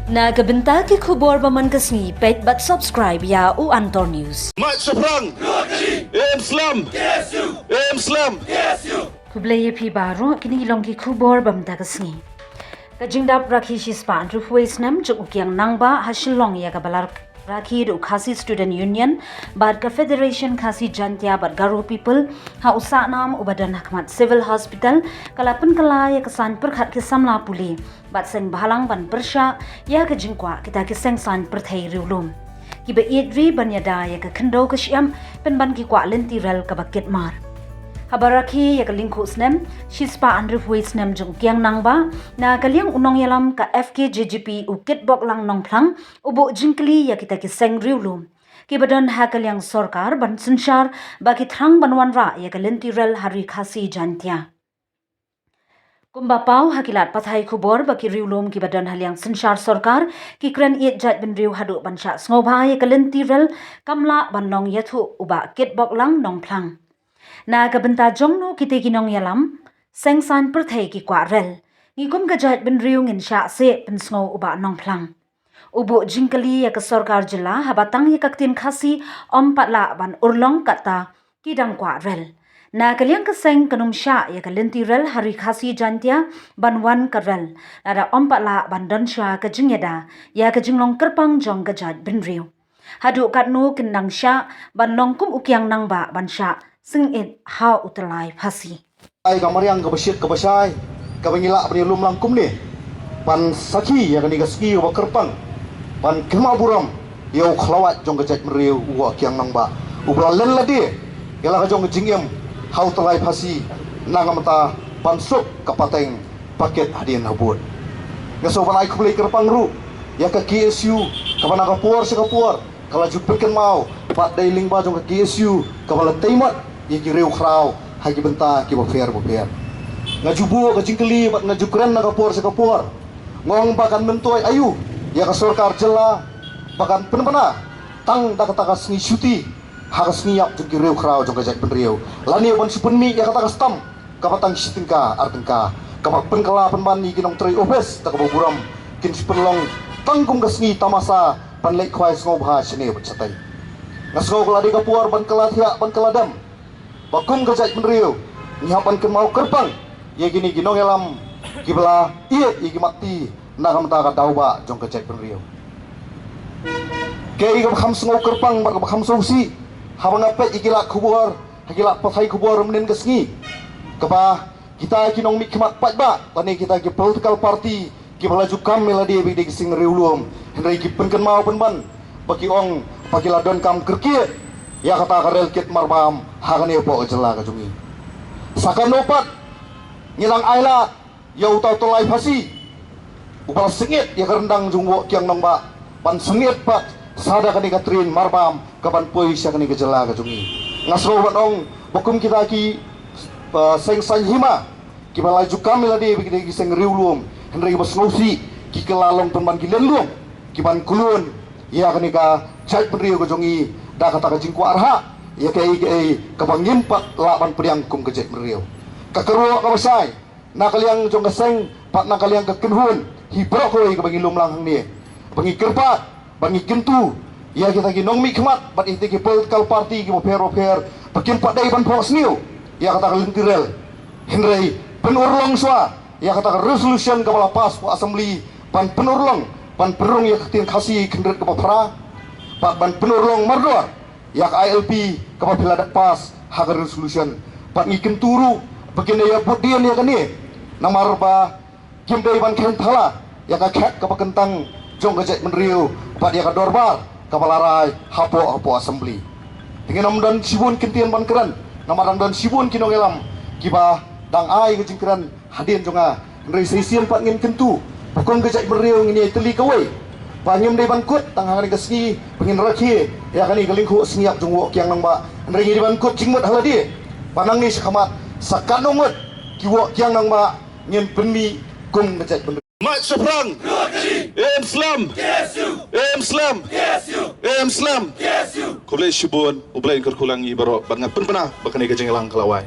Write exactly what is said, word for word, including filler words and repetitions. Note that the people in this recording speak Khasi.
Na ka bynta ki khubor ba man ka sngi, peit bad subscribe ïa u Antor News. Mach shaphrang. Em slem. Em slem. Khublei ïa phi baroh, kine ki long ki khubor ba mynta ka sngi. Ka jingdap rakhi shispah hynriewphew wei snem jong u Kiang Nangbah ha Shillong ïa kaba la rakhi da u Khasi Student Union bad ka Federation Khasi Jaintia bad Garo People ha u Sahnam uba don ha khmat Civil Hospital ka la pynkylla ïa ka saiñ pyrkhat ki samla pule bad seng bhalang ban pyrshah ïa ka jingkwah kita ki seng saiñ pyrthei riewlum kiba ïeit ri ban ïada ïa ka khyndew ka shyiap pynban ki kwah lynti rel kaba kit mar. Haba rakhi ïa ka lyngkhuh snem shispah hynriewphew wei snem jong u Kiang Nangbah, na ka liang u nongïalam ka F K J G P u Kitboklang Nongphlang u buh jingkylli ïa kita ki seng riewlum kiba don ha ka liang sorkar ban synshar ba ki thrang ban wanrah ïa ka lynti rel ha ri Khasi Jaintia. Kumba paw ha ki lad pathai khubor ba ki riewlum kiba don ha liang synshar sorkar ki kren ïeit jaitbynriew haduh ban shah sngewbha ïa ka lynti rel kam lah ban long ïathuh u Bah Kitboklang Nongphlang. Na ka bynta jong no kita ki nongïalam seng saiñ pyrthei ki kwah rel, ngi kum ka jaitbynriew ngin shah seh, pynsngew u Bah Nongphlang. U buh jingkylli ïa ka sorkar jylla haba tang ïa ka ktien Khasi ym pat lah ban urlong kata ki dang kwah rel. Na ka liang ka seng kan ym shah ïa ka lynti rel ha ri Khasi Jaintia ban wan ka rel lada ym pat lah ban don shuwa ka jingïada ïa ka jinglong kyrpang jong ka jaitbynriew. Haduh katno kin nang shah ban long kum u Kiang Nangbah ban shah sngewbha ha u tyllai phasi. Ai ka mariang kaba shit kaba shai kaba ngi lah ban ïalum lang kumne ban sakhi ïa kane ka sngi kaba kyrpang ban kynmaw burom ïa u khlawait jong ka jaitbynriew u Bah Kiang Nangbah uba la len lade ïa la ka jong ka jingim ha u tyllai phasi na ka bynta ban suk ka pateng paket hadien habud. Nga sngewbha ban ai khublei kyrpang ruh ïa ka K S U kaba na ka por sha ka por ka la ju pynkynmaw bad dei lyngba jong ka K S U kaba la tei mat ïa ki riewkhraw ha ki bynta kiba pher ba pher. Nga ju buh ka jingkylli bad nga ju kren na ka por sha ka por, nga ong ba kan myntoi aïu ïa ka sorkar jylla ba kan pynbna tang da kata ka sngi shuti ha ka sngi ïap jong ki riewkhraw jong ka jaitbynriew lane ban shu pynmih ïa kata ka stamp kaba tang shi tyngka ar tyngka kaba pynkylla pynban ïa ki nongtrei ophis da kaba burom kin shu pynlong tang kum ka sngi tamasa ban leit khwai sngewbha shane bad shatei. Nga sngew ka la dei ka por ban kylla thiah ban kylla dem ba kum ka jaitbynriew ngi hap ban kynmaw kyrpang ïa kine ki nongïalam kiba la ïeit ïa ki mat ti na ka bynta ka daw ba jong ka jaitbynriew. Kaei kaba kham sngew kyrpang bad kaba kham sngewsih haba nga peit ïa ki lad khubor ha ki lad pathai khubor mynnin ka sngi, kaba kita ki nongmihkhmat paidbah lane kita ki political party kiba la ju kam ïa lade ba ki dei ki seng riewlum, hynrei ki pynkynmaw pynban ba ki ong ba ki la donkam kyrkieh ïa kata ka rel kit marbam ha kane hapoh ka jylla ka jong ngi. Sa katno pat ngi dang ailad ïa uta u tyllai phasi uba la sngewbha ïa ka ryndang jong u Bah Kiang Nangbah ban sngewbha pat sa da kane ka tren marbam ka ban poi sha kane ka jylla ka jong ngi. Nga sngew ban ong ba kum kita ki, uh, seng saiñ hima kiba la ju kam ïa lade ba ki dei ki seng riewlum, hynrei ba sngewsih ki kylla long pynban ki lynlum ki ban khlun ïa kane ka jaitbynriew ka jong ngi da kata ka jingkwah arhah ïa kaei kaei kaba ngim pat lah ban pdiang kum ka jaitbynriew. Ka kyrwoh kaba shai na ka liang jong ka seng bad na ka liang ka kynhun hi baroh kawei kaba ngi lum lang hangne ba ngi kyrpad ba ngi kyntu ïa kita ki nongmihkhmat bad ïa kita ki political party kiba pher ba pher ba kim pat dei ban phohsniew ïa kata ka lynti rel, hynrei pynurlong shuwa ïa kata ka resolution kaba la pass ha assembly ban pynurlong ban pynrung ïa ka ktien Khasi khyndiat kaba phra bad ban pynurlong mardor ïa ka I L P kaba phi la dep pass ha ka resolution. Bad ngi kyntu ruh ba kin ïa bud dien ïa kane namar ba kim dei ban khein thala ïa ka khet kaba kyntang jong ka jaitbynriew bad ïa ka dorbar kaba la rai hapoh hapoh assembly. Te ngin ym don shibun kyntien ban kren namar dang don shibun ki nongïalam kiba dang ai ka jingkren hadien jong nga. Hynrei sa shisien pat ngin kyntu ba kum ka jaitbynriew ngin ïai tylli kawei ba ngim dei ban kut tang ha kane ka sngi ba ngin rakhe ïa kane ka lyngkhuh sngi ïap jong u Bah Kiang Nangbah, hynrei ngi dei ban kut jingmut ha lade ba nangne shakhmat sa katno ngut ki u Bah Kiang Nangbah ngin pynmih kum ka jaitbynriew. Mach shaphrang. Em slem. Em slem. Em slem. Khublei shibun, U Blei un kyrkhu lang ïa ngi baroh bad nga pynbna ba kane ka jingïalang ka la wai.